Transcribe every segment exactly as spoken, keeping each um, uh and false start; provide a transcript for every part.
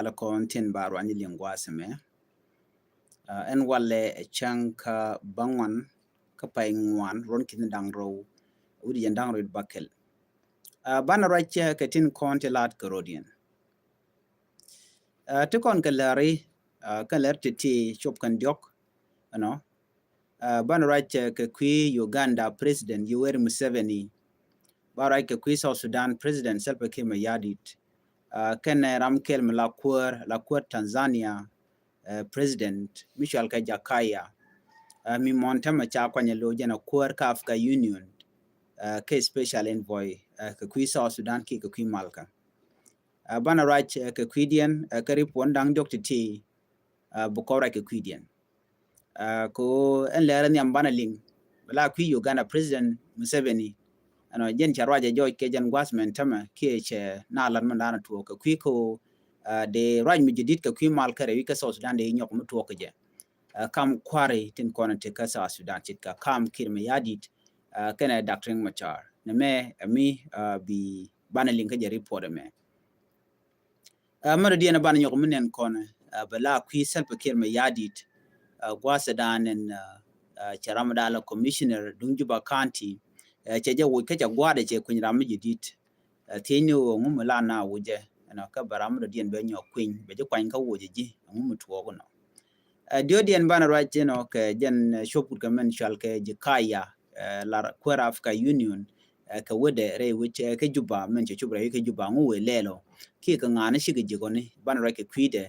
Ala kɔn tin ba ruany liŋ gua̱a̱th ɛmɛ. Ɛn walɛ ɛ cäŋ kä bäŋuan kä pay ŋuan ruɔ̱n ki̱n da̱ŋ rɛw wi̱cdɛ jiɛn da̱ŋ rɛw wi̱cdɛ bäkɛl. Banɛ ruac kɛ tin kɔn ti la̱t kɛ rɔ̱diɛn. Ti kɔn kɛ läri kɛ lär ti ti cop kɛn diɔ̱k ɛnɔ. Banɛ ruac kɛ kui̱ Uganda President Yoweri Museveni. Ba ruac kɛ kui̱ South Sudan President Salva Kiir Mayardit. Kɛnɛ ram kɛl mi la kuäär, la kuäär Tanzania President mi cual kɛ Jakaya. Mi mɔn tämɛ ca kuanyɛ lo̱c jɛn a kuäär kä Africa Union kɛ special envoy kɛ kui̱ South Sudan kiɛ kɛ kui̱ Malkä. Banɛ ruac kɛ kui̱diɛn kɛ rip wän da̱ŋ diɔ̱k ti̱ti̱. Bi kɔn ruac kɛ kui̱diɛn. Kɛ ɛn lɛr nhiam banɛ liŋ bi la kui̱ Uganda President Museveni. Ɛnɔ jɛn cɛ ruac ɛ jɔc kɛ jɛn gua̱th mɛn tämɛ kiɛ cɛ na lat mɛn da̱a̱n tuɔɔk kɛ kui̱ kɛ dee ruac mi jɛ di̱t kɛ kui̱ mal kɛ rɛy wi̱c kä South Sudan dee nyɔk mi tuɔɔk kɛ jɛ. Kam kua̱ri tin kɔn ti kä South Sudan cit kɛ kam Kiir Mayardit kɛnɛ Doctor Riek Machar. Nɛ mɛ ɛmi bi banɛ liŋ kä jɛ report ɛmɛ. Mɛ rɔ diɛn banɛ nyɔk mi nɛn kɔn bɛ la kui̱ Salva Kiir Mayardit gua̱a̱th ɛ da̱a̱n ɛn cɛ ram da̱a̱n la commissioner duŋ Juba County. Cɛ jɛ woc kä cɛ gua̱a̱dɛ cɛ kui̱ny ram mi jɛ di̱t. Thiecni ɣöö ŋu mi la na wucɛ ɛnɔ kä bɛ ram mi dɔ̱diɛn bɛ nyɔk kui̱ny bɛ ji̱ kuany kä wucɛ ji̱ ɛŋu mi tuɔɔk ɛnɔ. Diɔ̱diɛn banɛ ruac ɛnɔ kɛ jɛn cuɔp kut kɛ mɛn cual kɛ Jakaya la kuäär Africa Union kɛ wetdɛ rɛy wec kɛ Juba mɛn cɛ cop rɛy wec kɛ Juba ŋu wëë lɛl ɔ kiɛ kɛ ŋa̱a̱n cikɛ ji̱ kɔni banɛ ruac kɛ kui̱dɛ.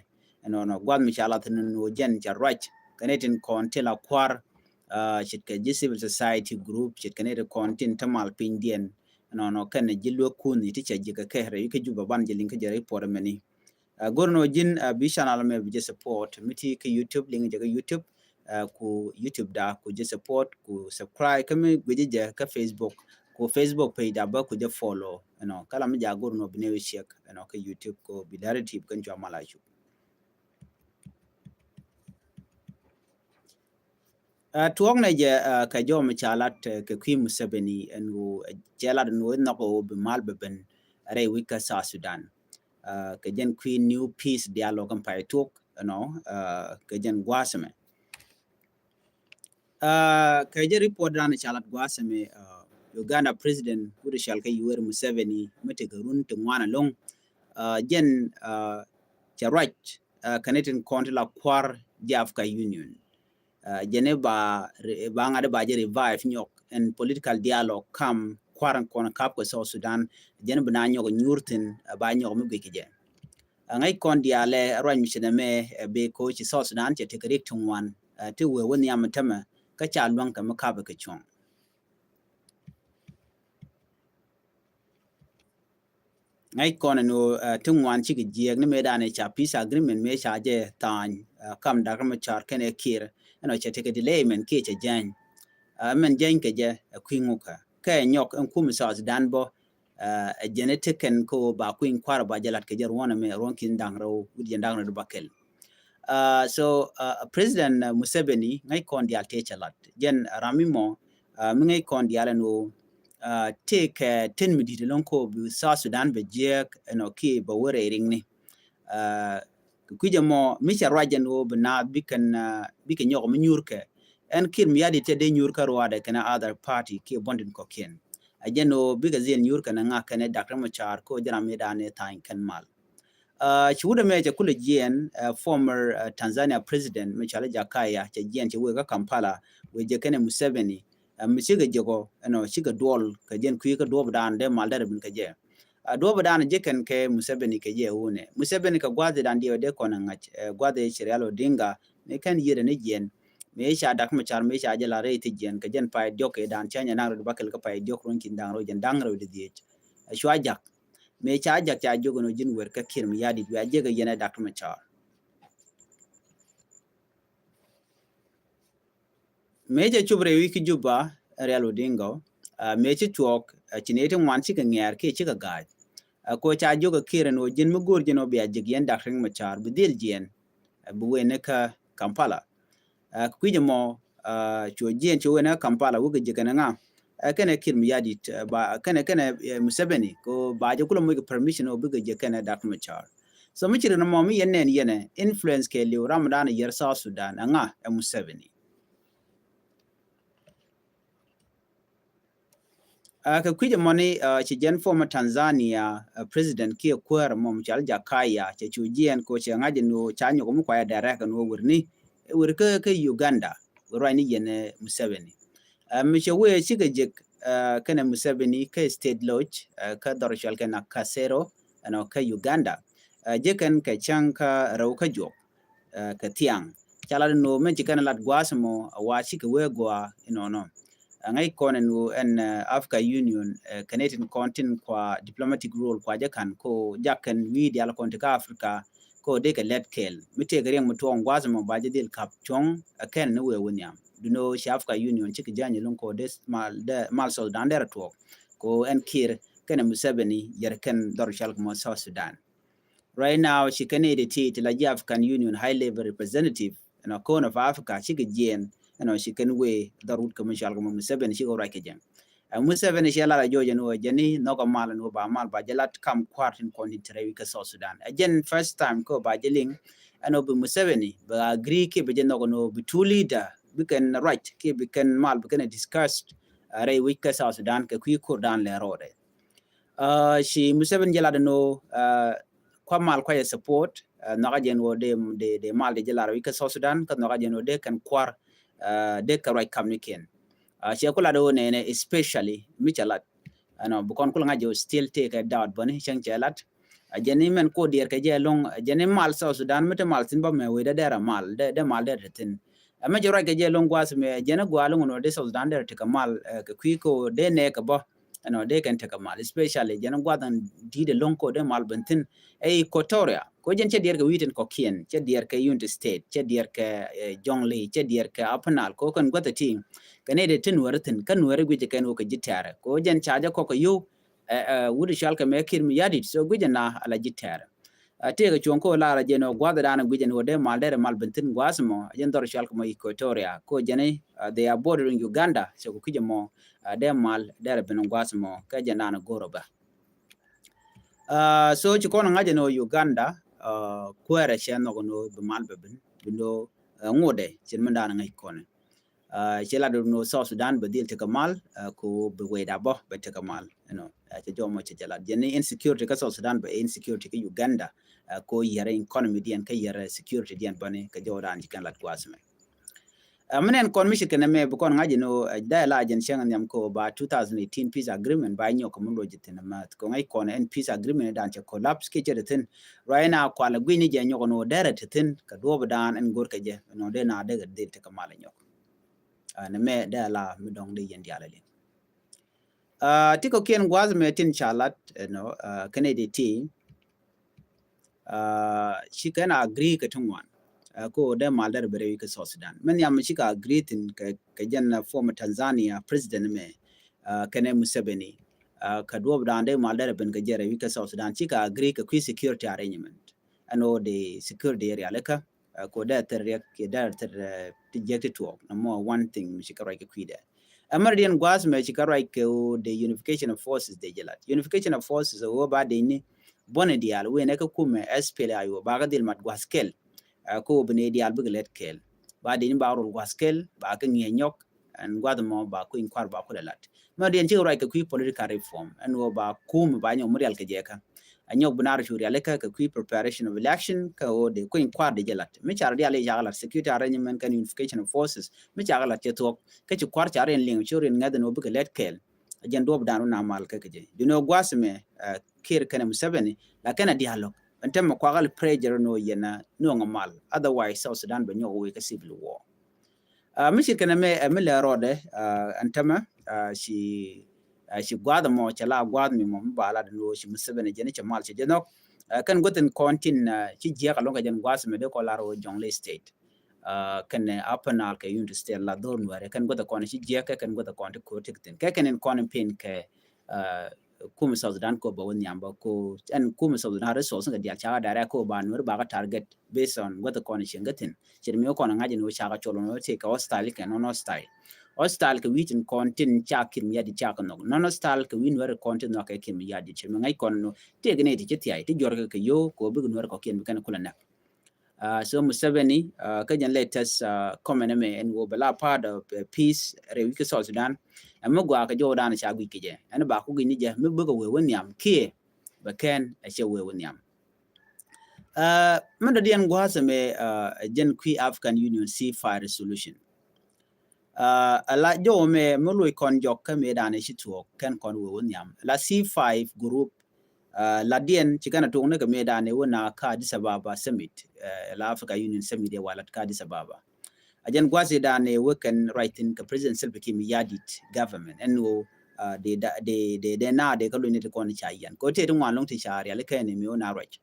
Ɛnɔnɔ gua̱th mi ca lath ni ni wä jɛn ca ruac kɛ ni tin kɔn ti la kua̱r. Ce̱tkɛ ji̱ civil society group ce̱tkɛ ni tin kɔn tin te mal pinydiɛn. Ɛnɔnɔ kɛn ji̱ luek kun ni ti ca ji̱ kɛ kɛ rɛy kä Juba ban ji̱ liŋ kä jɛ rɛy puɔt mɛni. Go̱r ni wä ji̱n bi channel mɛ bi jɛ support mi ti kä YouTube liŋ jɛ kä YouTube. Ku YouTube da ku jɛ support ku subscribe kä mi guic jɛ kä Facebook ku Facebook page da bä ku jɛ follow. Ɛnɔ kala mi ja go̱r ni wä bi ni wä check ɛnɔ kä YouTube ku bi lari tip kɛn cua mal a cup. Tuɔɔk nɛ jɛ kɛ jɔw mi ca lat kɛ kui̱ Museveni ɛn wu cɛ lat ɛn wu nhɔk wu bi mal bɛ ben rɛy wi̱c kä South Sudan. Kɛ jɛn kui̱ new peace dialogue ɛn pay tuɔɔk ɛnɔ kɛ jɛn gua̱a̱th ɛmɛ. Kɛ jɛ report dan ca lat gua̱a̱th ɛmɛ Uganda President wut cɔal kɛ Yoweri Museveni mi tekɛ run ti ŋuan ɛlɔ̱ŋ. Jɛn cɛ ruac kɛn itin kɔn ti la kua̱r jɛ Africa Union. Jɛn iba ba ŋa̱t iba jɛ revive nyɔk ɛn political dialogue kam kua̱r in kɔn kap kɛ South Sudan. Jɛn iba na nyɔk nyuur thin ba nyɔk mi guic kɛ jɛ. Ŋäc kɔn diaalɛ ruac mi ci nɛ mɛ bi koci South Sudan cɛ tekɛ rik ti ŋuan ti wee wä nhiam tämɛ kä ca luäŋ kɛ mi kap kɛ cuɔ̱ŋ. Ŋäc kɔn ɛn ɣöö ti ŋuan cikɛ jiɛɛk ni mëë danɛ ca peace agreement mëë ca jɛ tha̱a̱ny kam Doctor Machar kɛnɛ Kiir ɛn ɔ cɛ tekɛ delay mɛn kiɛ cɛ jɛny. Mɛn jɛny kɛ jɛ ɛ kui̱ ŋukä kɛ nyɔk ɛn kum South Sudan bɔ. Ɛ jɛn ɛ tekɛn kä ɣöö ba kui̱ny kua̱r ba jɛ lat kɛ jɛ ruɔ̱n ɛmɛ ruɔ̱n ki̱n da̱ŋ rɛw wi̱c jɛn da̱ŋ rɛw di ba kɛl. So President Museveni ŋäc kɔn diaal tëë cɛ lat jɛn ram mi mɔ mi ŋäc kɔn diaal ɛn ɣöö tëëkɛ tin mi di̱t ɛlɔ̱ŋ kɔ bi South Sudan bɛ jiɛɛk ɛnɔ kiɛ bɛ wä rɛy riŋni. Kɛ kui̱c ɛmɔ mi cɛ ruac ɛn ɣöö bi naath bikɛn bikɛ nyɔk mi nyuurkɛ ɛn Kiir mi yadit cɛ dee nyuurkɛ ruaadɛ kɛnɛ other party kiɛ buɔ̱ndin kɔ̱kiɛn. A jɛn ɣöö bikɛ dhil nyuurkɛ ni ŋa̱k kɛnɛ Doctor Machar kɛ ɣöö jɛ ram mi da̱a̱n ɛ tha̱a̱ny kɛn mal. Ci wut ɛmɛ cɛ kulɛ jiɛɛn former Tanzania president mi cɔal Jakaya cɛ jiɛɛn cɛ wee kä Kampala wee jɛ kɛnɛ Museveni. Mi cikɛ jɛ kɔ ɛnɔ cikɛ duɔl kɛ jɛn kui̱ kä duɔp dan dee mal dɛr bin kɛ jɛ. A duɔp dan jɛ kɛn kɛ Museveni kɛ jɛ wunɛ Museveni kɛ gua̱thi dan diɛ dee kɔn ŋa̱c gua̱thi ci Raila Odinga mi kɛn yiëdɛ ni jiɛɛn. Mi ca Doctor Machar mi ca jɛ la rɛy ti jiɛɛn kɛ jɛn pay diɔk kɛ dan cɛ nyɛ naŋ rɛw di bakɛl kä pay diɔk ruɔ̱n ki̱n daŋ rɛw jɛn daŋ rɛw di dhiec. Ɛ cua jak. Mëë ca jak ca jiök ɛn ɣöö ji̱n wer kä Kiir mi yadit wiaa jiäk ɛ yɛn ɛ Doctor Machar. Mëë cɛ cop rɛy wi̱c kä Juba ɛ Raila Odinga mëë cɛ cuɔɔk ci nɛy ti ŋuan cikɛ ŋɛ̈r kiɛ cikɛ ga̱a̱c. Ɛ kɔ ca jiök ɛ Kiir ɛn ɣöö ji̱n mi go̱o̱r ji̱n ɣöö bia jiäk yɛn Doctor Machar bi dhil jiɛɛn ɛ bi wëë ni kä Kampala. Ɛ kɛ kui̱c ɛmɔ cuɔ jiɛn cuɔ wen ɛ Kampala wekɛ jɛ kɛnɛ ŋa ɛ kɛnɛ Kiir mi yadit ba kɛnɛ kɛnɛ Museveni kɛ ba jɛ kulɛ moc kɛ permission ɔ bikɛ jɛ kɛnɛ Doctor Machar. So mi ci rin mɔ mi yɛn nɛn yɛn ɛ influence kɛ liw ram dan yɛr South Sudan, ɛŋa? Ɛ Museveni. Ɛ kɛ kui̱c ɛmɔni, ɛ ci jɛn former Tanzania, ɛ president kiɛ kuäär mɔ mi cɔal Jakaya, cɛ cu jiɛn ko cɛ ŋa̱c ɛn ɣöö ca nyɔk mi kuayɛ direct ɛn ɣöö wër ni, wër kä, kä Uganda, wër ruacni yɛn ɛ Museveni. Ɛ mi cɛ wëë cikɛ jek, ɛ kɛnɛ Museveni kä State Lodge, ɛ kä dhɔr cɔal kɛ Nakasero, ɛnɔ kä Uganda. Ɛ jek kɛn kɛ cäŋ kä rɛw kä juɔk, ɛ kɛ thiaŋ. Ca lat ɛn ɣöö mɛn ci kɛn lat gua̱a̱th ɛmɔ a wa cikɛ wee gɔaa inɔnɔ. Ɛ ŋäc kɔn ɛn ɣöö ɛn, ɛ Africa Union, ɛ kɛn ɛ tin kɔn tin kua diplomatic role kua jɛ ka̱n ko jak kɛn wi̱i̱ diaal kɔn ti kä Africa ko dee kɛ lɛt kɛɛl. Mi tëëkɛ riɛŋ mi tuɔɔk gua̱a̱th ɛmɔ ba jɛ dhil ka̱p cuɔ̱ŋ ɛ kɛn ni wee wä nhiam. Duno ci Africa Union cikɛ jäny ɛlɔ̱ŋ ko dee mal, dee mal South Sudan derɛ tuɔɔk. Ko ɛn Kiir kɛnɛ Museveni yɛr kɛn dhɔr cɔal kɛ mɔ South Sudan. Right now ci kɛn i̱ ti ti la ji̱ African Union high level representative ɛnɔ Horn of Africa cikɛ jiɛɛn ɛnɔ ci kɛn wee dhɔr wut kɛ mi cɔal kɛ mɔ Museveni cikɛ ruac kɛ jɛ. Ɛ Museveni ciɛ lat a jɔɔc ɛn ɣöö jɛn i̱ nhɔk a mal ɛn ɣöö ba mal ba jɛ lat kam kua̱r tin kɔn tin te rɛy wi̱c kä South Sudan. Ɛ jɛn first time kä ba jɛ liŋ ɛn ɣöö bi Museveni bɛ agree kiɛ bɛ jɛ nhɔk ɛn ɣöö bi two leader bi kɛn ruac kiɛ bi kɛn mal bi kɛn discussed, ɛ rɛy wi̱c kä South Sudan kɛ kui̱ kur dan lɛ rɔɔdɛ. Ɛ ci Museveni jɛ lat ɛn ɣöö, ɛ kua mal kua yɛ support, ɛ nhɔk a jɛn ɣöö dee, dee, dee mal dee jɛ lar wi̱c kä South Sudan kä nhɔk a jɛn ɣöö dee kɛn kua̱r, ɛ dee kɛ ruac kamnikiɛn. Ɛ ciɛ ku lat ɣöö nɛnɛ especially mi cɛ lat. Ɛnɔ bi kɔn kul ŋa̱c jɛ ɣöö still tëëkɛ doubt bäni cäŋ cɛ lat. Ɛ jɛn i̱ mɛn ko diɛɛr kɛ jɛ ɛlɔ̱ŋ, ɛ jɛn i̱ mal South Sudan mi te mal thi̱n bä mɛ wee dee dɛr a mal, dee, dee mal dee te thi̱n. Ɛmɛ jɛ ruac kɛ jɛ ɛlɔ̱ŋ gua̱a̱th mɛ jɛn i̱ gua̱a̱ lo̱ŋ nɔ dee South Sudan dee tekɛ mal, ɛ kɛ kui̱ ko dee nɛɛkɛ bä. Ɛnɔ dee kɛn tekɛ mal, especially jɛn i̱ gua̱a̱th in di̱i̱t ɛlɔ̱ŋ ko dee mal ben thi̱n. Ɛ Equatoria ko jɛn cɛ diɛɛr kɛ wi̱i̱ tin kɔ̱kiɛn, cɛ diɛɛr kɛ Unity State, cɛ diɛɛr kɛ, ɛ Jonglei, cɛ diɛɛr kɛ Upper Nile ko kɛn gua̱th ɛ ti. Kɛ nɛy dee ti Nuɛri thi̱n kä Nuɛri guic kɛn wä kɛ ji̱ tɛɛrɛ ko jɛn ca jɛ kɔk kɛ yio̱w, ɛ, ɛ wut cɔal kɛ mɛ Kiir Mayardit, so guic ɛn na ala ji̱ tɛɛrɛ. Ɛ tëëkɛ cuɔ̱ŋ kä ɣöö lar ɛ jɛn ɣöö gua̱th dan ɛ guic ɛn ɣöö dee mal derɛ mal ben thi̱n gua̱a̱th ɛmɔ ɛ jɛn dhɔr cɔal kɛ mɔ Equatoria ko jɛn i̱, ɛ, they are bordering Uganda, cɛ ku kui̱c ɛmɔ, ɛ, dee mal derɛ ben gua̱a̱th ɛmɔ kɛ jɛn dan ɛ go̱r ɛ bä. Ɛ so ci kɔn ŋa̱c ɛn ɣöö Uganda, ɛ kuäärɛ cɛ nhɔk ɛn ɣöö bi mal bɛ ben, bi nɔ, ɛ ŋotdɛ cin min dan ɛ ŋäc kɔn ɛ. Ɛ ci lat ɛn ɣöö South Sudan bɛ dhil tekɛ mal, ɛ ko bi wecda bä bɛ tekɛ mal. Ɛnɔ ɛ cɛ jɔmɔ cɛ jɛ lat jɛn i̱ insecurity kä South Sudan bɛ insecurity kä Uganda, ɛ ko yɛrɛ economy diɛn kä yɛrɛ security diɛn bäni kɛ jɔwdan ci kɛn lat gua̱a̱th mɛ. Ɛ mi nɛn kɔn mi ci kɛn ɛmɛ bi kɔn ŋa̱c ɛn ɣöö, ɛ, dee la jɛn cäŋ nhiam ko ba two thousand eighteen peace agreement ba nyɔk kɛ mi luɔc ji̱ thi̱n ɛmɛ ko ŋa̱c kɔn ɛn peace agreement dan cɛ collapse kiɛ cɛ de thi̱n. Ruac na kual ɛ gui̱ni jɛ nyɔk ɛn ɣöö derɛ te thi̱n kɛ duɔɔp dan ɛn go̱r kɛ jɛ ɛn ɣöö dee na dee kɛ dhil tekɛ mal ɛ nyɔk. Ɛ nɛmɛ dee la mi dɔ̱ŋ dee yɛn diaal ɛ liŋ. Ɛ ti kɔ̱kiɛn gua̱a̱th mɛ tin ca lat ɛnɔ, ɛ kɛn i̱ di ti, ɛ ci kɛn agree kɛ ti ŋuan, ɛ ko dee mal derɛ ben rɛy wi̱c kä South Sudan. Mɛ nhiam ci kɛ agree thi̱n kɛ, kɛ jɛn, ɛ former Tanzania president mɛ, ɛ kɛnɛ Museveni, ɛ kɛ duɔɔp dan dee mal derɛ ben kɛ jɛ rɛy wi̱c kä South Sudan ci kɛ agree kɛ kui̱ security arrangement. Ɛn ɣöö dee security area likä, ɛ ko dee thil riɛk kiɛ dee thil, ɛ ti jiäk ti tuɔɔk nɔmɔ one thing mi ci kɛ ruac kɛ kui̱dɛ. Ɛ mɛr diɛn gua̱a̱th mɛ ci kɛ ruac kɛ ɣöö dee unification of forces dee jɛ lat. Unification of forces ɛ ɣöö ba dee ni buɔ̱ni diaal wëë nɛ kä kumɛ S P L A I O ba kɛ dhil mat gua̱a̱th kɛl. Ɛ ko bi ni diaal bikɛ lɛt kɛl ba dee ni ba rol gua̱a̱th kɛl ba kɛ ŋi̱eec nyɔk. Ɛn gua̱th mɔ ba kui̱ny kua̱r ba kulɛ lat. Mɛ diɛn cikɛ ruac kɛ kui̱ political reform ɛn ɣöö ba kum ba nyɔk mi rial kɛ jɛ kä. A nyɔk bi nar cu rial ikä kɛ kui̱ preparation of election kä ɣöö dee kui̱ny kua̱r dee jɛ lat. Mi car dial i̱ cakɛ lat security arrangement kɛn unification of forces mi cakɛ lat cɛ thuɔ̱k. Kä ci kua̱r car in liŋ cu rin ŋäth ɛn ɣöö bikɛ lɛt kɛɛl. A jɛn duɔp dan run a mal kä kɛ jɛ. Duno gua̱th mɛ, ɛ, Kiir kɛnɛ Museveni la kɛnɛ dialogue. Ɛn tɛmɛ kuakäl pressure ni ɣöö yɛn a nuɔŋ a mal. Otherwise South Sudan bɛ nyɔk wee kä civil war. Ɛ mi ci kɛn ɛmɛ ɛ mi lɛ rɔɔdɛ, ɛ ɛn tämɛ, ɛ ci, ɛ ci gua̱a̱th ɛmɔ cɛ la gua̱a̱th mi mɔ mi ba lat ɛn ɣöö ci Museveni jɛn cɛ mal cɛ jɛ nhɔk. Ɛ kɛn guäth in kɔn tin, ɛ ci jiɛk alɔŋ kɛ jɛn gua̱a̱th mi dee kɔn lar ɣöö Jonglei State, ɛ kɛn Upper Nile kɛ Unity State la dhor Nuɛri. Kɛn guäth kɔn ci jiɛk kɛ kɛn guäth kɔn ti ko̱r tik thin kɛ kɛn in kɔn in pin kɛ, ɛ kum South Sudan ko ba wä nhiam ba ko ɛn kum South Sudan resource kɛ dial cakɛ direct ko ba Nuɛri ba kɛ target based on guäth kɔn cieŋ kɛ thin. Cɛ mi kɔn ŋa̱c ni wä cakɛ col ni wä ti kɛ hostile kɛ non hostile. Hostile kɛ wi̱i̱ tin kɔn tin ca Kiir Mayardit ca kɛ nhɔk. Non hostile kɛ wi̱i̱ Nuɛr kɔn tin nhɔk kɛ Kiir Mayardit. Cɛ mi ŋa̱c kɔn nɔ tëëk ni ti cɛ thiay ti jɔr kɛ kɛ yo kɛ wä bikɛ Nuɛr kɔkiɛn bi kɛn kulɛ näk. Uh, so Museveni, uh, kä jɛn latest, uh, comment mɛ ɛn wä bɛ la part of, uh, peace rɛy wi̱c kä South Sudan. Ɛn mi gɔaa kɛ jɔw dan ca guic kɛ jɛ ɛn ba ku guic ni jɛ mi bikɛ wee wä nhiam kiɛ bɛ kɛn ɛ cɛ wee wä nhiam. Uh, mi dɔ̱diɛn gua̱a̱th ɛmɛ, uh, jɛn kui̱ African Union ceasefire resolution. Uh, ala jɔw mɛ mi luc kɔn jɔk kä mëë danɛ ci tuɔɔk kɛn kɔn wee wä nhiam. La C five group, uh, la diɛn ci kɛn a tuɔɔk ni kɛ mëë danɛ wä na kä Addis Ababa summit, uh, la Africa Union summit yɛ walat kä Addis Ababa. A jɛn gua̱a̱th i̱ danɛ wä kɛn ruac thi̱n kɛ President Salva Kiir Mayardit government ɛn wä, uh, de, de, de, de na de kä luny ni ti kɔn ca yɛn kɛ wä tëë ti ŋuan loŋ ti ca riali kɛn imi wä na ruac.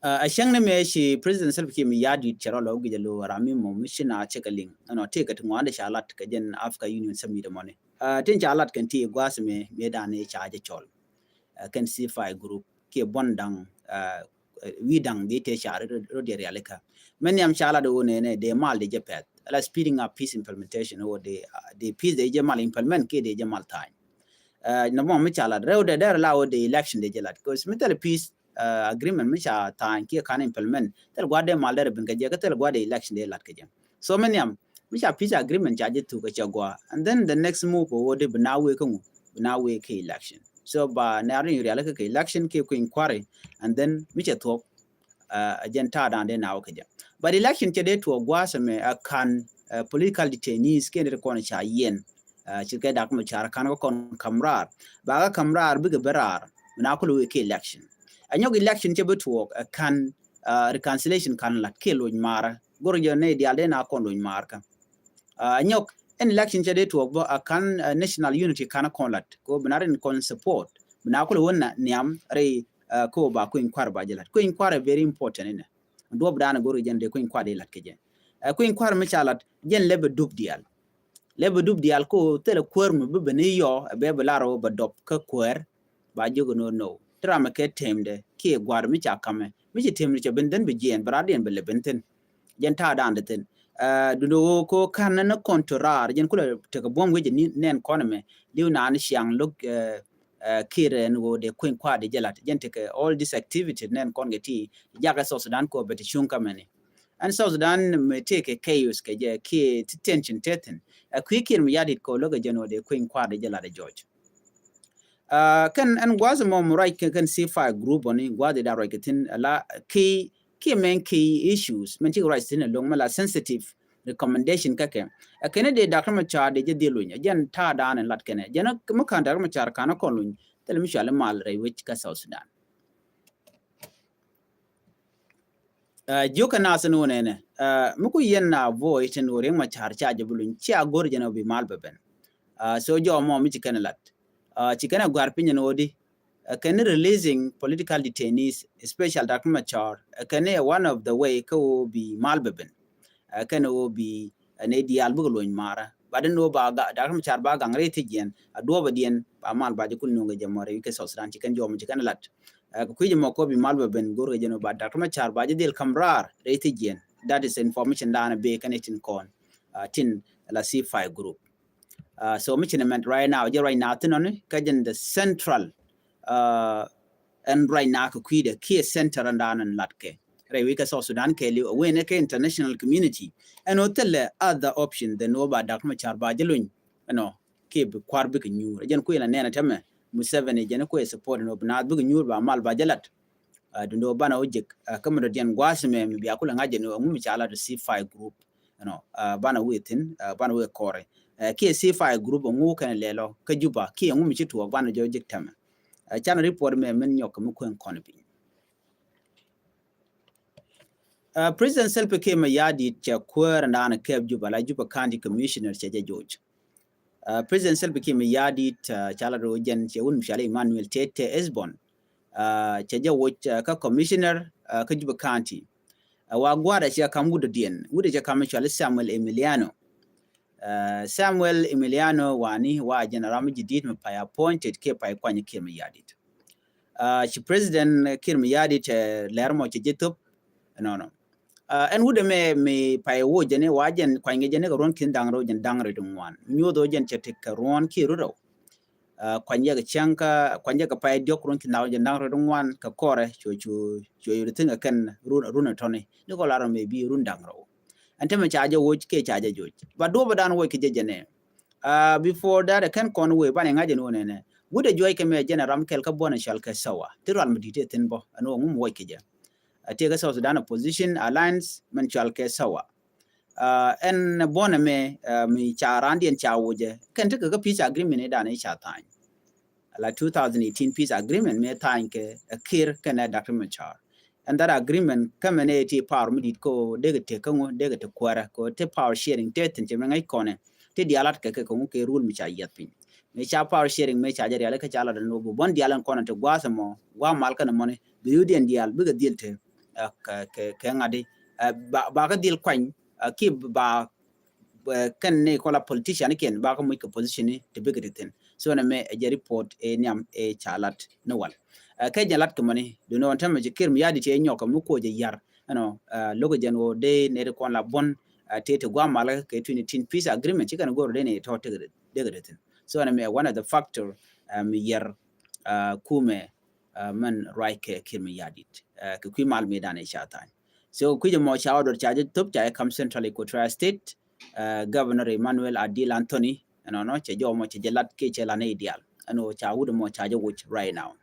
Uh, a cäŋ ni mëë ci President Salva Kiir Mayardit cɛ rɔ lɔ gi̱c a lo ram mi mɔ mi ci na cɛ kɛ liŋ. Ɛnɔ tëë kɛ ti ŋuan de ca lat kɛ jɛn Africa Union summit mɔni. Uh, tin ca lat kɛn ti gua̱a̱th mëë mëë danɛ ca jɛ cɔl. Uh, kɛn C five group kiɛ buɔn daŋ, uh, wi̱i̱ daŋ di tëë ca rɔ diɛ rialikä. Mɛ nhiam ca lat wä nɛnɛ dee mal de jɛ pɛth. Ala speeding up peace implementation wä dee, uh, dee peace dee jɛ mal implement kiɛ dee jɛ mal tha̱a̱ny. Uh, nɔmɔ mi ca lat rɛw dee dɛr la wä dee election dee jɛ lat. Cause mi thil peace, uh, agreement mi ca tha̱a̱ny kiɛ kan implement thil gua̱a̱th dee mal dɛr bin kɛ jɛ kä thil gua̱a̱th dee election dee lat kɛ jɛ. So mɛ nhiam mi ca peace agreement ca jɛ thuk kɛ cɛ gua̱a̱ and then the next move wä dee bi na wee kä ŋu bi na wee kɛ election. So ba nɛr ni rialikä kɛ election kiɛ kui̱ny kua̱ri and then mi cɛ thuɔk, uh, a jɛn ta̱a̱ da̱a̱n dee na wä kɛ jɛ. But election cɛ dee tuɔɔk gua̱a̱th ɛmɛ a kan, uh, political detainees kiɛ ni ti kɔn ca yɛn, uh, ci kɛ Doctor Machar kan kɛ kɔn kam raar ba kɛ kam raar bikɛ ben raar mi na kulɛ wee kɛ election. A nyɔk election cɛ bi tuɔɔk a kan, uh, reconciliation kan lat kiɛ loc maarä go̱r jɛ ni diaal dee na kɔn loc maarä. Uh, a nyɔk ɛn election cɛ dee tuɔɔk bä a kan, uh, national unity kan kɔn lat kɛ wä bi na rin kɔn support bi na kulɛ wä na nhiam rɛy, uh, kɛ wä ba kui̱ny kua̱r ba jɛ lat. Kui̱ny kua̱r ɛ very important inɛ. Duɔp danɛ go̱r jɛn dee kui̱ny kua̱r dee lat kɛ jɛ. Uh, kui̱ny kua̱r mi ca lat jɛn lɛ bɛ dup diaal. Lɛ bɛ dup diaal ko thilɛ kuäär mi bi ben i̱ yɔ ɛ bɛ bi lar wä bɛ dɔp kä kuäär. Ba jiök inɔ no ti ram ɛ kɛ temdɛ kiɛ gua̱r mi ca kamɛ mi ci temdɛ cɛ ben dhän bi jiɛɛn bɛ radiɛn bɛ lɛ ben thin. Jɛn ta̱a̱ da̱a̱n dɛ thin. Uh, dundo wä ko kan ni kɔn to raar jɛn kulɛ tekɛ buɔ̱m wecɛ ni nɛn kɔn ɛmɛ li̱w naan ciaŋ lo̱k, uh, uh, Kiir ɛn wä dee kui̱ny kua̱r dee jɛ lat jɛn tekɛ all this activity nɛn kɔn kɛ ti jakɛ South Sudan ko bɛ ti cuŋ kamɛni. Ɛn South Sudan mi tëëkɛ chaos kɛ jɛ kiɛ ti tension te thin. Ɛ kui̱ Kiir Mayardit kɛ lo̱kɛ jɛn wä dee kui̱ny kua̱r dee jɛ lat ɛ jɔc. Uh, kɛn ɛn gua̱a̱th mɔ mi ruac kɛ kɛn C five group ɔni gua̱a̱th i̱ da̱a̱ ruac kɛ thi̱n ala key, key mɛn key issues mɛn cikɛ ruac thi̱n ɛlɔ̱ŋ mɛ la sensitive recommendation kä kɛ. Ɛ kɛn i̱ dee Doctor Machar dee jɛ dhil luny ɛ jɛn ta̱a̱ da̱a̱n ɛn lat kɛnɛ jɛn mi ka̱n Doctor Machar ka̱n ɛ kɔn luny thilɛ mi cuali mal rɛy wec kä South Sudan. Uh, jiökɛ nath ni wä nɛnɛ, uh, mi ku yɛn na voice tin wä Riek Machar ca jɛ bi luny cia go̱r jɛn wä bi mal bɛ ben. Uh, so jɔmɔ mi ci kɛn lat. Uh, ci kɛn a guar piny ni wä di. Uh, kɛn releasing political detainees, especially Doctor Machar. Uh, kɛn one of the way kä wä bi mal bɛ ben. Uh, kɛn wä bi, uh, ni diaal bikɛ luny mara. Ba den wä ba ga, Doctor Machar ba gaŋ rɛy thijiɛn. A duɔbɛ diɛn ba mal ba jɛ kul nuŋ kɛ jɛ mɔ rɛy kɛ South Sudan ci kɛn jɔmɔ ci kɛn lat. Uh, kɛ kui̱c mɔ kɔ bi mal bɛ ben go̱r kɛ jɛ ni ba Doctor Machar ba jɛ dhil kam raar rɛy thijiɛn. That is information da̱a̱n bee kɛn itin kɔn. Uh, tin la C five group. Uh, so mi ci ni mɛn right now jɛ right now thin ɔni kä jɛn the central, uh, ɛn right now kɛ kui̱dɛ kiɛ center ɛn da̱a̱n ɛn lat kɛ rɛy wi̱i̱ kä South Sudan kɛ liw a wen kɛ international community. Ɛn wä thilɛ other option than wä ba Doctor Machar ba jɛ luny. Ɛnɔ kiɛ bi kuar bikɛ nyuur jɛn kui̱ la nɛn a tɛmɛ Museveni jɛn kui̱ support ɛn wä bi naath bikɛ nyuur ba mal ba jɛ lat. Uh, dundo banɛ wä jek, uh, kä mi dɔ̱diɛn gua̱a̱th mɛ mi bia kulɛ ŋa̱c jɛn wä ŋu mi ca lat C five group. Ɛnɔ, uh, banɛ wä thi̱n, uh, banɛ wä kɔrɛ. Uh, kiɛ C five group ŋu kɛn lɛlɔ kä Juba kiɛ ŋu mi ci tuɔɔk banɛ jɔ jek tɛmɛ. Uh, can report mɛ min nyɔk kɛ mi kueŋ kɔn piny. Uh, President Salva Kiir Mayardit cɛ kuäär ɛn da̱a̱n kɛɛp Juba la Juba County Commissioner cɛ jɛ joc. Uh, President Salva Kiir Mayardit, uh, ca la ro̱o̱ jɛn cɛ wun mi cɔal Emmanuel Tete Esbon. Uh, cɛ jɛ woc, uh, kä commissioner, uh, kä Juba County. Uh, wa gua̱a̱r cɛ kam wut dɔ̱diɛn wut cɛ kam cɔal Samuel Emiliano. Uh, Samuel Emiliano wani wa jɛn ram mi jidit mi pay appointed kiɛ pay kuany Kiir Mayardit. Uh, ci President Kiir Mayardit, uh, lɛr mɔ cɛ jɛ thop. Nɔnɔ. Ɛn wut ɛmɛ mi pay woc jɛn i̱ wa jɛn kuany kɛ jɛn i̱ kɛ ruɔ̱n ki̱n da̱ŋ rɛw jɛn da̱ŋ rɛw ti ŋuan. Nyuoth ɣöö jɛn cɛ ti kɛ ruɔ̱n kiɛ rut rɛw. Kuany jɛ kɛ cäŋ kä kuany jɛ kɛ pay diɔ̱k ruɔ̱n ki̱n da̱ŋ rɛw jɛn da̱ŋ rɛw ti ŋuan kɛ kɔrɛ cuɛ cu cuɛ yot thi̱n kɛ kɛn run run ɛ tɔ̱ni ni kɔ lar mɛ bi run da̱ŋ rɛw. Ɛn tämɛ ca jɛ woc kiɛ ca jɛ joc ba duɔ̱pä dan woc kɛ jɛ jɛn ɛ. Before that ɛ kɛn kɔn wee banɛ ŋa̱c ɛn wä nɛnɛ wut ɛ juɔc kɛ mɛ jɛn ɛ ram kɛl kä buɔ̱n ɛ cɔal kɛ Sawa ti rual mi di̱t ɛ thi̱n bä ɛn wä ŋum woc kɛ jɛ. Ɛ tiɛ kɛ South Sudan Opposition Alliance mɛn cɔal kɛ Sawa. Ɛn buɔ̱n ɛmɛ mi ca randiɛn ca wocɛ kɛn tekɛ kä peace agreement i̱ dan i̱ ca tha̱a̱ny. Ala two thousand eighteen peace agreement mi tha̱a̱ny kɛ ɛ Kiir kɛnɛ Doctor Machar. Ɛn that agreement kä mɛn ɛ ti power mi di̱t ko dee kɛ tek kä ŋu dee kɛ tek kuɛrɛ ko ti power sharing ti thin cɛ mi ŋäc kɔnɛ ti dialat kɛ kɛ kä ŋu kɛ rule mi ca yiath piny. Mi ca power sharing mi ca jɛ riali kä ca lat ɛn wä bi buɔ̱n dial ɛn kɔnɛ ti gua̱a̱th ɛmɔ gua̱a̱ mal kɛn ɛmɔni bi yudiɛn dial bikɛ dhil ti kɛ kɛ ŋa̱di ba kä dhil kuany ki ba kɛn ni kɔla politician kiɛn ba kä muc kɛ position ni ti bikɛ ti thin. So nɛ mɛ ɛ jɛ report ɛ niam ɛ ca lat ni wal. Kɛ jɛ lat kɛ mɔni duni ɔn tämɛ jɛ Kiir mi yadi ti ɛ nyɔk kɛ mi kuɔ jɛ yar ɛnɔ lokä jɛn wä dee nɛ ti kɔn la buɔn ti ti guam mal kɛ twenty eighteen peace agreement ci kɛn go̱r dee ni tɔ ti kɛ ti thin. So nɛ mɛ one of the factor mi yar kumɛ mɛn ruac kɛ Kiir mi yadit kɛ kui̱ mal mi dan ɛ ca tha̱a̱ny. So kui̱ jɛ mɔ ca ɔdɔr ca jɛ thop ca jɛ kam Central Equatoria State. Governor Emmanuel Adil Anthony ɛnɔnɔ cɛ jɔmɔ cɛ jɛ lat kiɛ cɛ lan i̱ dial ɛn ɣöö ca wut mɔ ca jɛ wuc right now.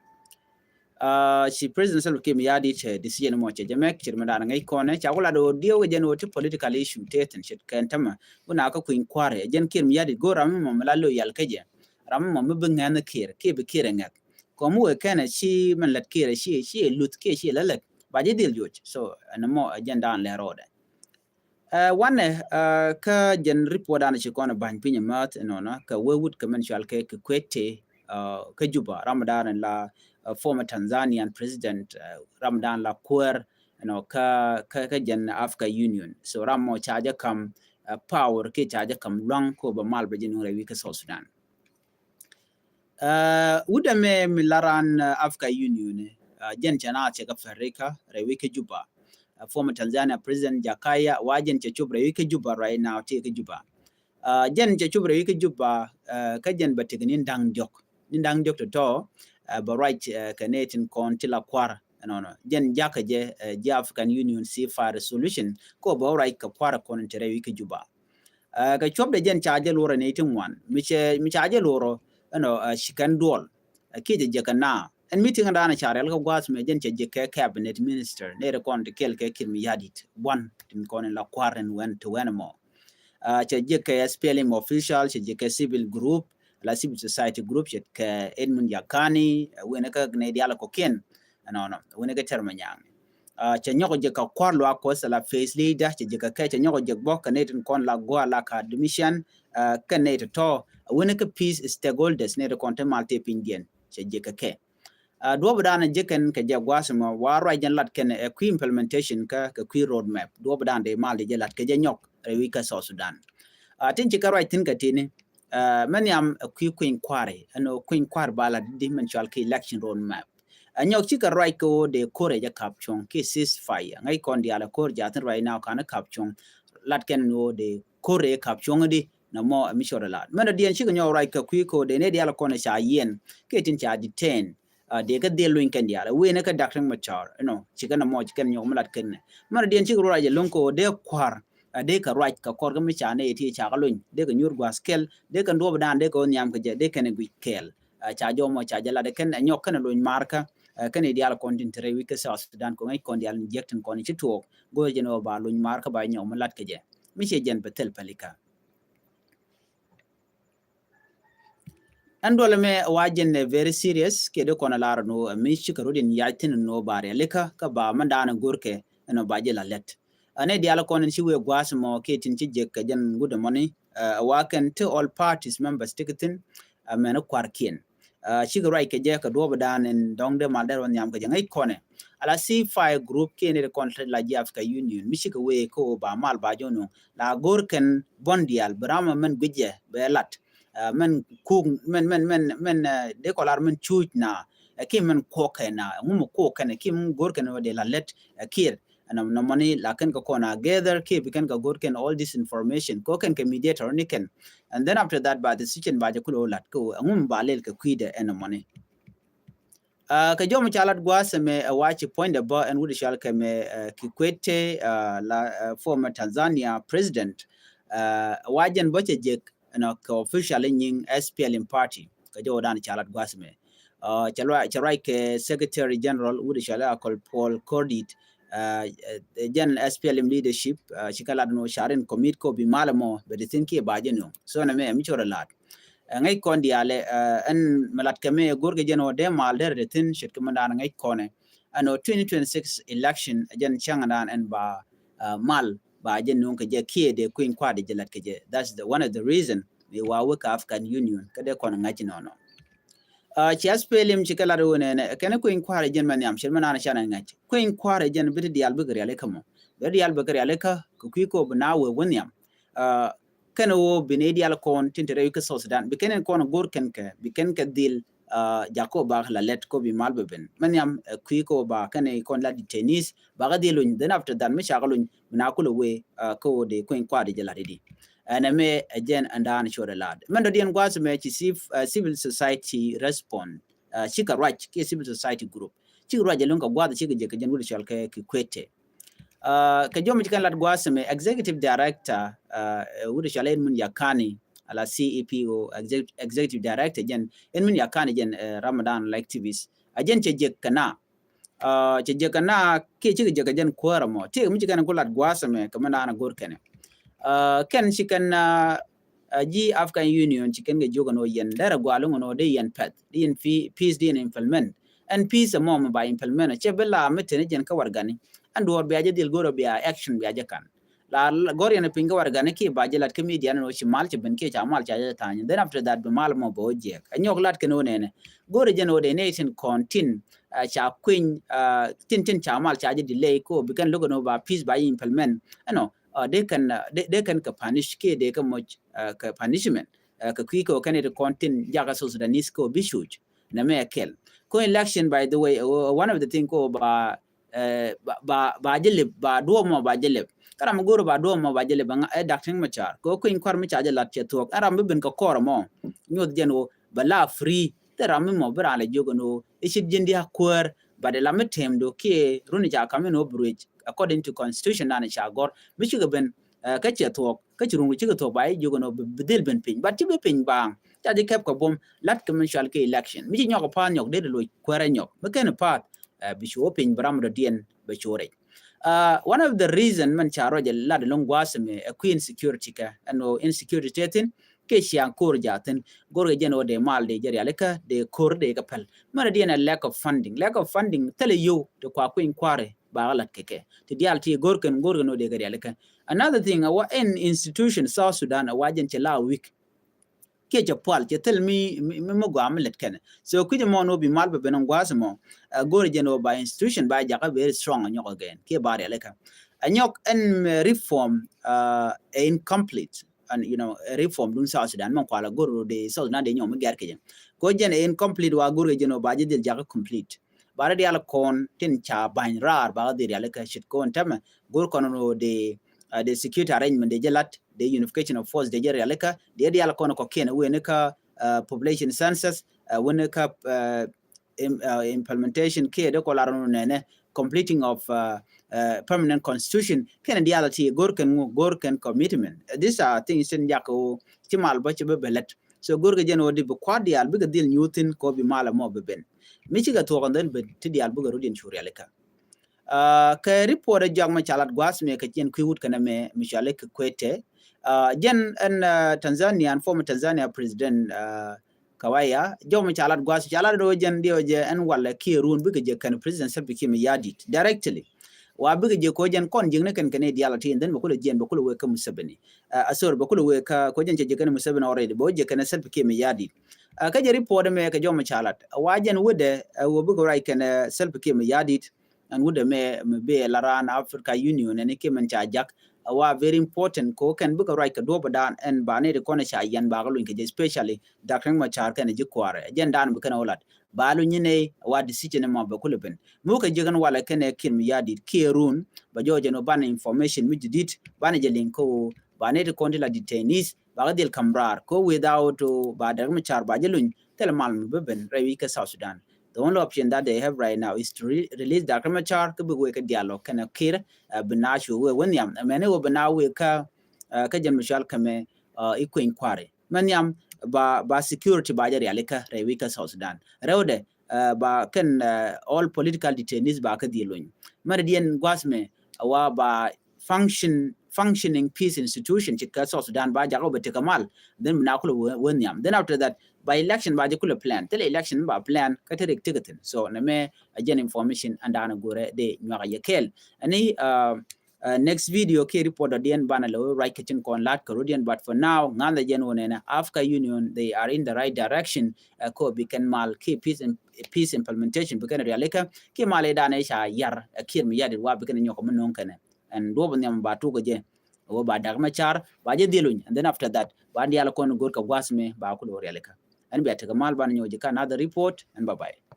Ci President Salva Kiir mi yadi cɛ decision mɔ cɛ jɛ mɛk cɛ mɛ dan ŋäc kɔnɛ ca wula do diɛ wä jɛn wä ti political issue te thin cɛ kɛn tämɛ wuna kä kui̱ kuarɛ jɛn Kiir mi yadi go ram mɔ mi la lo yal kä jɛ ram mɔ mi bi ŋɛn Kiir kiɛ bi Kiir ŋɛth. Kɔm wee kɛnɛ ci mɛn lät Kiir ci ci luth kiɛ ci lät lät ba jɛ dhil yoc. So ɛn mɔ jɛn dan lɛ rɔɔdɛ. Wanɛ kä jɛn report dan ci kɔn ba̱ny piny mäth nɔnɔ kɛ wee wut kɛ mɛn cual kɛ kɛ kuet te kä Juba ram dan la former Tanzanian president ram dan la kuɛɛr nɔ kä kä jɛn Africa Union. So ram mɔ ca jɛ kam power kiɛ ca jɛ kam luaŋ ko ba mal bɛ jɛ nuŋ rɛy wi̱i̱ kä South Sudan. Wut ɛmɛ mi la ran Africa Union jɛn cɛ na cɛ kä Africa rɛy wi̱i̱ kä Juba. Former Tanzania President Jakaya wa jɛn cɛ cop rɛy wi̱i̱ kä Juba right now tëë kä Juba. Jɛn cɛ cop rɛy wi̱i̱ kä Juba kä jɛn bɛ tek ni da̱ŋ diɔk ni da̱ŋ diɔk tɔtɔ bɛ ruac kɛ nɛ tin kɔn ti la kuar ɛnɔnɔ jɛn jakä jɛ jɛ African Union ceasefire resolution ko bɛ ruac kɛ kuar kɔn ti rɛy wi̱i̱ kä Juba. Kɛ cuɔpdɛ jɛn ca jɛ luɔrɛ ni ti ŋuan mi cɛ mi ca jɛ luɔrɔ ɛnɔ ci kɛn duɔl. Kiɛ jɛ jɛ kɛ na ɛn meeting dan ca rɛl kɛ gua̱a̱th mɛ jɛn cɛ jɛ kɛ cabinet minister nɛ rɛ kɔn ti kɛl kɛ Kiir mi yadit buɔn tin kɔn in la kuar in wɛn ti wɛn mɔ. Cɛ jɛ kɛ S P L M official cɛ jɛ kɛ civil group la civil society group cɛ kɛ Edmund Yakani wɛn kɛ nɛ dial kɔ kiɛn ɛnɔnɔ wɛn kɛ tɛr mɛ nyaŋ. Cɛ nyɔk jɛ kɛ kuar luak kɔ sɛ la faith leader cɛ jɛ kɛ kɛ cɛ nyɔk jɛ bɔ kɛ nɛ tin kɔn la gua la ka admission kɛ nɛ ti tɔ wɛn kɛ peace stakeholders nɛ ti kɔn ti mal ti piny diɛn cɛ jɛ kɛ kɛ. Duɔp dan jɛ kɛn kɛ jɛ guas mɔ wa ruac jɛn lat kɛn ɛ kui̱ implementation kä kɛ kui̱ road map duɔp dan de mal de jɛ lat kɛ jɛ nyɔk rɛ wi̱i̱ kä South Sudan. Tin ci kɛ ruac tin kɛ tini mɛ nhiam ɛ kui̱ kui̱ny kuari ɛn kui̱ny kuar ba lat di mɛn cual kɛ election road map. Ɛ nyɔk cikɛ ruac kɛ woo dee kor ɛ jɛ kap cuɔ̱ŋ kiɛ ceasefire ŋäc kɔn diaal ɛ kor jathin ruac na ɔ kan ɛ kap cuɔ̱ŋ. Lat kɛn ni woo dee kor ɛ kap cuɔ̱ŋ di nɛ mɔ ɛ mi cɔt ɛ lat mɛn ɛ diɛn cikɛ nyɔk ruac kɛ kui̱ kɛ woo dee ni diaal ɛ kɔn ɛ ca yiɛn kiɛ tin ca detain. Dee kɛ dhil luny kɛn diaal ɛ wen ɛ kɛ Doctor Machar ɛnɔ cikɛ nɛ mɔ cikɛ nyɔk mi lat kɛn nɛ mɛn ɛ diɛn cikɛ ruac ɛ lo̱ŋ kɛ woo dee kua̱r. Dee kɛ ruac kɛ kɔr kɛ mi ca nɛ ɛ ti ca kɛ luny dee kɛ nyuur gua̱a̱th kɛl dee kɛ duɔp dan dee kɛ wä nhiam kɛ jɛ dee kɛn ɛ guic kɛɛl. Ca jɔmɔ ca jɛ lat kɛn ɛ nyɔk kɛn ɛ lony markä kɛn ɛ diaal kɔn tin te rɛy wi̱i̱ kä South Sudan kɔn ŋäc kɔn diaal ni jiɛk tin kɔn ci tuɔɔk go̱o̱r jɛn ɛ ba lony markä ba nyɔk mi lat kɛ jɛ mi ciɛ jɛn bɛ thil pälikä. Ɛn duɔl ɛmɛ wa jɛn ɛ very serious kiɛ dee kɔn ɛ lar ɛ no̱o̱ ɛ mi cikɛ rot in yac thin ɛ no̱o̱ ba rialikä kä ba mɛn daanɛ go̱o̱r kɛ ɛn ɔ ba jɛ la lɛt. Ɛn ɛ diaal kɔn in ci wee gua̱a̱th mɔ kiɛ tin ci jek kɛ jɛn wut ɛmɔni ɛ wa kɛn ti all parties members ti kɛ thin. Ɛ mɛn ɛ kua̱rkiɛn cikɛ ruac kɛ jɛ kɛ duɔpdan in dɔ̱ŋ dee mal dee rɔ nhiam kɛ jɛ ŋäc kɔnɛ. Ala ceasefire group kiɛ ni ti kɔn ti la ji̱ Africa Union mi cikɛ wee kä wä ba mal ba jɔnu la go̱r kɛn buɔ̱n diaal bi ram mɛn guic jɛ bɛ lat. Mɛn kuk mɛn mɛn mɛn mɛn dee kɔlar mɛn cuuc na ɛ kiɛ mɛn kuɔk kɛ na ŋum kuɔk kɛn ɛ kiɛ mɛn go̱r kɛn wä dee la lɛt ɛ kiɛ ɛn nɔmɔni la kɛn kɛ kɔn a gather kiɛ bi kɛn kɛ go̱r kɛn all this information kɛ kɛn kɛ mediator ni kɛn. And then after that ba decision ba jɛ kulɛ wä lat kɛ wä ɛŋu mi ba lɛl kɛ kui̱dɛ ɛn nɔmɔni. Kɛ jɔm ca lat gua̱a̱th ɛmɛ ɛ wa ci puɔ̱nydɛ bä ɛn wut cɔal kɛ mɛ Kikwete la former Tanzania president. Ɛ wa jɛn bä cɛ jek ɛnɔ kɛ official nyiŋ S P L M party kɛ jɔwdan ca lat gua̱a̱th ɛmɛ. Cɛ ruac kɛ secretary general wut cɔal Akol Paul Kordit. Jɛn S P L M leadership ci kɛ lat nɔ carin commit kɔ bi mal ɛmɔ bɛ di thin kiɛ ba jɛ nɔ. So nɛ mɛ mi cɔrɛ lat ŋäc kɔn diaalɛ ɛn mɛ lat kɛ mɛ go̱rkɛ jɛn ɔ dee mal derɛ dee thin ce̱tkɛ mɛndan ŋäc kɔnɛ. Ɛn ɔ twenty twenty-six election jɛn cäŋdan ɛn ba mal ba jɛ nuŋ kɛ jɛ kiɛ dee kui̱ny kua̱r dee jɛ lat kɛ jɛ. That's the one of the reason mi wa wek African Union kä dee kɔn ŋa̱c nɔnɔ. Ci S P L M ci kɛ lat wä nɛnɛ kɛn kui̱ny kua̱r jɛn mɛ nhiam ce̱t mɛndan canɛ ŋa̱c kui̱ny kua̱r jɛn bi ti diaal bikɛ rialikä mɔ bi ti diaal bikɛ rialikä kɛ kui̱ kɔ bi na wee wä nhiam. Kɛn ɣöö bi nɛy diaal kɔn tin te rɛy kä South Sudan bi kɛn in kɔn go̱r kɛn kɛ bi kɛn kɛ dhil jakä ɣöö ba la lɛt kɔ bi mal bɛ ben mɛ nhiam. Kui̱ kɔ ba kɛn in kɔn la detainees ba kä dhil luny then after that mi ca kä luny bi na kulɛ wee kä ɣöö dee kui̱ny kua̱r di jɛ la di di. Ɛn ɛmɛ ɛ jɛn ɛn daan cuɔt ɛ laat mɛn dɔ̱diɛn gua̱a̱th mɛ ci civil society respond. Cikɛ ruac kiɛ civil society group cikɛ ruac ɛ luŋ kɛ gua̱a̱th cikɛ jɛ kɛ jɛn wut cɔal kɛ Kikwete. Kɛ jɔm ci kɛn lat gua̱a̱th mɛ executive director wut cɔal ɛn min yakani ala C E P O executive director jɛn ɛn min yakani jɛn Ramadan like activist. A jɛn cɛ jek kɛ na cɛ jek kɛ na kiɛ cikɛ jek kɛ jɛn kuäärä mɔ ti mi ci kɛn ku lat gua̱a̱th mɛ kɛ mɛ naan a go̱r kɛnɛ. Kɛn ci kɛn ji̱ African Union ci kɛn kɛ jiök ɛn ɣöö yɛn derɛ gua̱a̱l ŋɔn ɣöö dee yɛn pɛth dee yɛn peace dee yɛn implement. Ɛn peace ɛmɔ mi ba implement cɛ bi la mi teni jɛn kä wargani. Ɛn duɔ̱ɔ̱r bia jɛ dhil go̱rɛ bia action bia jɛ kan la gɔr yɛn piny kä wargani kiɛ ba jɛ lat kä media ni ɣöö ci mal cɛ ben kiɛ ca mal ca jɛ tha̱a̱ny then after that bi mal ɛmɔ bɛ wä jiɛk ɛ nyɔk lat kɛn ɣöö nɛnɛ. Go̱rɛ jɛn ɣöö dee nɛy tin kɔn tin ca kuiny tin tin ca mal ca jɛ delay ko bi kɛn lo̱k ɛn ɣöö ba peace ba jɛ implement ɛnɔ. Dee kɛn dee kɛn kɛ punish kiɛ dee kɛ moc kɛ punishment kɛ kui̱ kɛ ɣöö kɛn it kɔn tin jakä South Sudanese kɛ ɣöö bi cuc. Nɛ mɛ kɛl ko election by the way one of the thing ko ba ba ba jɛ lip ba duɔ̱ɔ̱p mɔ ba jɛ lip. Kä ram mi go̱o̱r ba duɔ̱ɔ̱p mɔ ba jɛ lip ɛ Doctor Riek Machar kɛ ɣöö kui̱ny kua̱r mi ca jɛ lat cɛ thuɔ̱k ɛn ram mi ben kɛ kɔr ɛmɔ. Nyoth jɛn ɣöö bɛ la free thil ram mi mɔ bi raan lɛ jiök ɛn ɣöö i̱ cit ji̱n dia̱a̱k kuäär. But ɛ la mi tɛmdu kiɛ run ca ka̱m in ɣöö bi ruec according to constitution dan ca gɔ̱r mi cikɛ ben kä cɛ thuɔ̱k kä ci run cikɛ thuɔ̱k ba i̱ jiök ɛn ɣöö bi dhil ben piny but ci bi piny baaŋ. Ca ji̱ kɛp kɛ buɔ̱m lat kɛ min cɔal kɛ election mi ci nyɔk ɛ pa̱a̱th nyɔk dee di loc kuäärä nyɔk mi ken ɛ pa̱a̱th. Bi cu wä piny bi ram dɔ̱diɛn bɛ cu rɛc. One of the reason mɛn ca ruac ɛ lat ɛlɔ̱ŋ gua̱a̱th ɛmɛ ɛ kui̱ insecurity kɛ ɛn ɣöö insecurity tëë thi̱n kiɛ ciaŋ ko̱r jaathin. Go̱rkɛ jɛn ɣöö dee mal dee jɛ rialikä dee ko̱r dee kɛ päl mɛn dɔ̱diɛn ɛ lack of funding lack of funding thilɛ yio̱w ti kua kui̱ny kua̱ri. Ba kä lat kɛ kɛ ti diaal ti go̱rkɛn go̱rkɛn ɣöö dee kɛ rialikä. Another thing ɛ wa ɛn institution South Sudan ɛ wa jɛn cɛ la weak. Kiɛ cɛ pual cɛ thil mi mi mi gɔaa mi lɛt kɛnɛ. So kui̱cɛ mɔ ni wä bi mal bɛ ben in gua̱a̱th mɔ. Go̱rɛ jɛn wä ba institution ba jakä very strong a nyɔk again kiɛ ba rialikä. A nyɔk ɛn reform ɛ incomplete. And you know reform dun South Sudan mɛ kualɛ go̱r de South Sudan de nyɔk mi gɛr kɛ jɛ. Ko jɛn ɛ incomplete wa go̱rɛ jɛn wä ba jɛ dhil jakä complete. Ba ri dial kɔn tin ca ba̱ny raar ba kä dhil rialikä cit kɔn tämɛ. Go̱r kɔn wä de de security arrangement de jɛ lat de unification of force de jɛ rialikä de dial kɔn kɔ kiɛn wen kä population census wen kä implementation kiɛ de kɔ lar nɔ nɛnɛ completing of permanent constitution kiɛn dial ti go̱r kɛn ŋu go̱r kɛn commitment. These are things tin jak wä ci mal bä ci bä bɛ lät. So go̱r kɛ jɛn wä di bi kuat dial bikɛ dhil nyuthin kɔ bi mal mɔ bɛ ben mi cikɛ thuɔk and then ben ti dial bikɛ rut in cu rialikä. Kɛ report ɛ jɔak mɛ ca lat gua̱a̱th mɛ kɛ jɛn kui̱ wut kɛnɛ mɛ mi cɔal i̱ Kikwete. Jɛn ɛn Tanzania ɛn former Tanzania president Kawaya jɔak mɛ ca lat gua̱a̱th ca lat ɛn ɣöö jɛn diɛ ɣöö jɛ ɛn walɛ kiɛ ruun bikɛ jɛ kɛn president Salva Kiir Mayardit directly. Wa bikɛ jɛ kɛ ɣöö jɛn kɔn jiäkni kɛn kɛn i̱ diaal ati and then bɛ kulɛ jiɛn bɛ kulɛ wee kä Museveni. Sorry bɛ kulɛ wee kä kɛ ɣöö jɛn cɛ jɛ kɛn Museveni already bɛ wä jɛ kɛn Salva Kiir Mayardit. Kä jɛ report mɛ kɛ jɔak mɛ ca lat wa jɛn wä dɛ wä bikɛ ruac kɛn Salva Kiir Mayardit. Ɛn wut ɛmɛ mi bee la raan Africa Union ɛn i̱ kiɛ mɛn ca jak. Ɛ wa very important kɛ wä kɛn bikɛ ruac kɛ duɔ̱ɔ̱p ɛ daan ɛn ba nɛy ti kɔn ɛ ca yɛn ba kɛ luny kɛ jɛ especially Doctor Riek Machar kɛn ɛ ji̱ kuaarɛ ɛ jɛn daan bi kɛn ɛ wä lat. Ba luny ni nɛy wa decision mɔ bɛ kulɛ ben. Mi wä kɛ jiäk ɛn walɛ kɛnɛ Kiir Mayardit kiɛ run, ba jɔɔc ɛn wä banɛ information mi jadid, banɛ jɛ liŋ kä wä, ba nɛy ti kɔn ti la detainees, ba kɛ dhil kam raar, kä without, uh, ba Dr. Machar ba jɛ luny, thilɛ mal mi bɛ ben rɛy wi̱c kä South Sudan. The only option that they have right now is to re-, release Dr. Machar kä bi wek kɛ dialogue kɛnɛ Kiir, uh, bi na cu wek wä nhiam. Mɛni wä bi na wek kä, uh, kä jɛn mi cual kɛmɛ, uh, i̱ kueny kua̱ri. Mɛ nhiam ba, ba security ba jɛ rialikä rɛy wi̱c kä South Sudan. Rɛwdɛ, uh, ba kɛn, uh, all political detainees ba kä dhil luny. Mɛ rɛ diɛn gua̱th mɛ, wa ba function, functioning peace institution ci kä South Sudan ba jakä wä bɛ tekɛ mal. Then mi na kulɛ wä, wä nhiam. Then after that, ba election ba jɛ kulɛ plan. Thilɛ election ba plan kä te rik tekɛ thin. So nɛ mɛ a jɛn information ɛn da̱a̱n a go̱rɛ dee nyuak a yɛ kɛɛl. Ɛni, uh, uh, next video kiɛ report dɔ̱diɛn banɛ lɛ wä ruac kɛ tin kɔn la̱t kɛ rɔ̱diɛn, but for now ŋa̱n dhɛ jɛn wä nɛnɛ Africa Union, they are in the right direction. Uh, kɛ wä bi kɛn mal kiɛ peace im-, peace implementation bi kɛn rialikä kiɛ mal i̱ da̱a̱n i̱ ca yar, uh, Kiir Mayardit wa bi kɛn nyɔk mi no̱o̱ŋ kɛnɛ. Ɛn duɔ̱p nhiam ba tuk kɛ jɛ. Wä ba Dr. Machar ba jɛ dhil luny. And then after that ba dial kɔn go̱r kɛ gua̱th mi ba kulɛ wä rialikä. Ɛn bia tekɛ mal banɛ nyɔk jɛ kä another report. And bye bye.